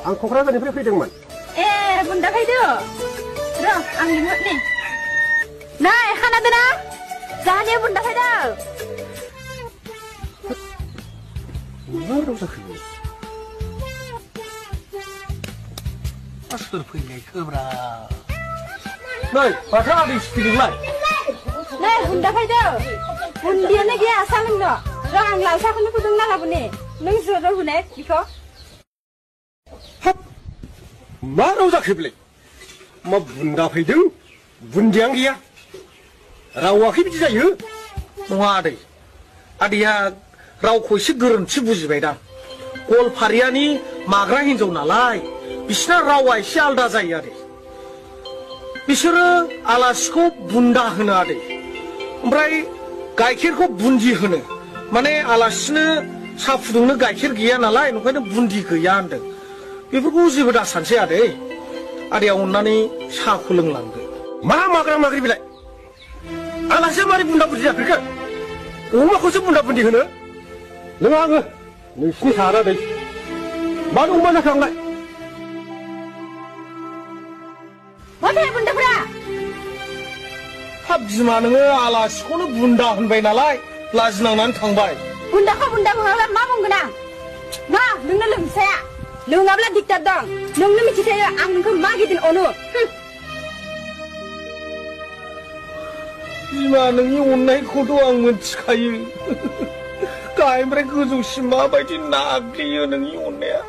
आं क'क्राझारनिफ्राय फैदोंमोन। ए बुन्दा फैदो र' आं लिंहरनि नै खोनादोंना जाहानि बुन्दा फैदो मा राव जाखो सोर फैनायखोब्रा नै माथो आदै सिफिदोंलाय नै बुन्दा फैदो बुन्दियानो गैया सा लोंनो र' आं लाल साहखौनो फुदुंना लाबोनि नों ज'र' हुनाय बिखौ हाब मा राव जाखो बेलाय मा बुन्दा फैदों बुन्दियानो गैया रावाखै बिदि जायो नङा आदै आदैया रावखौ एसे गोरोन्थि बुजिबायदां गवालपारियानि माग्रा हिन्जाव नालाय बिसिना रावा एसे आलदा जायो आदै बिसोरो आलासिखौ बुन्दा होनो आदै ओमफ्राय गाइखेरखौ बुन्दि होनो माने आलासिनो साहा फुदुंनो गाइखेर गैया नालाय ओंखायनो बुन्दि गैया होनदों बेफोरखौ जेबो दा सानसै आदै आदैया अननानै साहाखौ लोंलांदो मा माग्रा माग्रि बेलाय आलासिया मारै बुन्दा बुन्दि जाफेरखो अमाखौसो बुन्दा बुन्दि होनो लोङा आङो नोंसिनि सारा दै मा दं मा जाखो आंलाय माथो बुन्दाफ्रा हाब बिमा नोङो आलासिखौनो बुन्दा होनबाय नालाय लाजिनांनानै थांबाय बुन्दाखौ बुन्दा बुङाब्ला मा बुंगोन आं मा नोंनो लोमसाया लोङाब्ला दिगदार दं नोंनो मिथिखायो आं नोंखौ मा गिदिर अनो बिमा नोंनि अननायखौथ' आं मिथिखायो गाहायनिफ्राय गोजौसिम माबायदि नाग्लियो नोंनि अननाया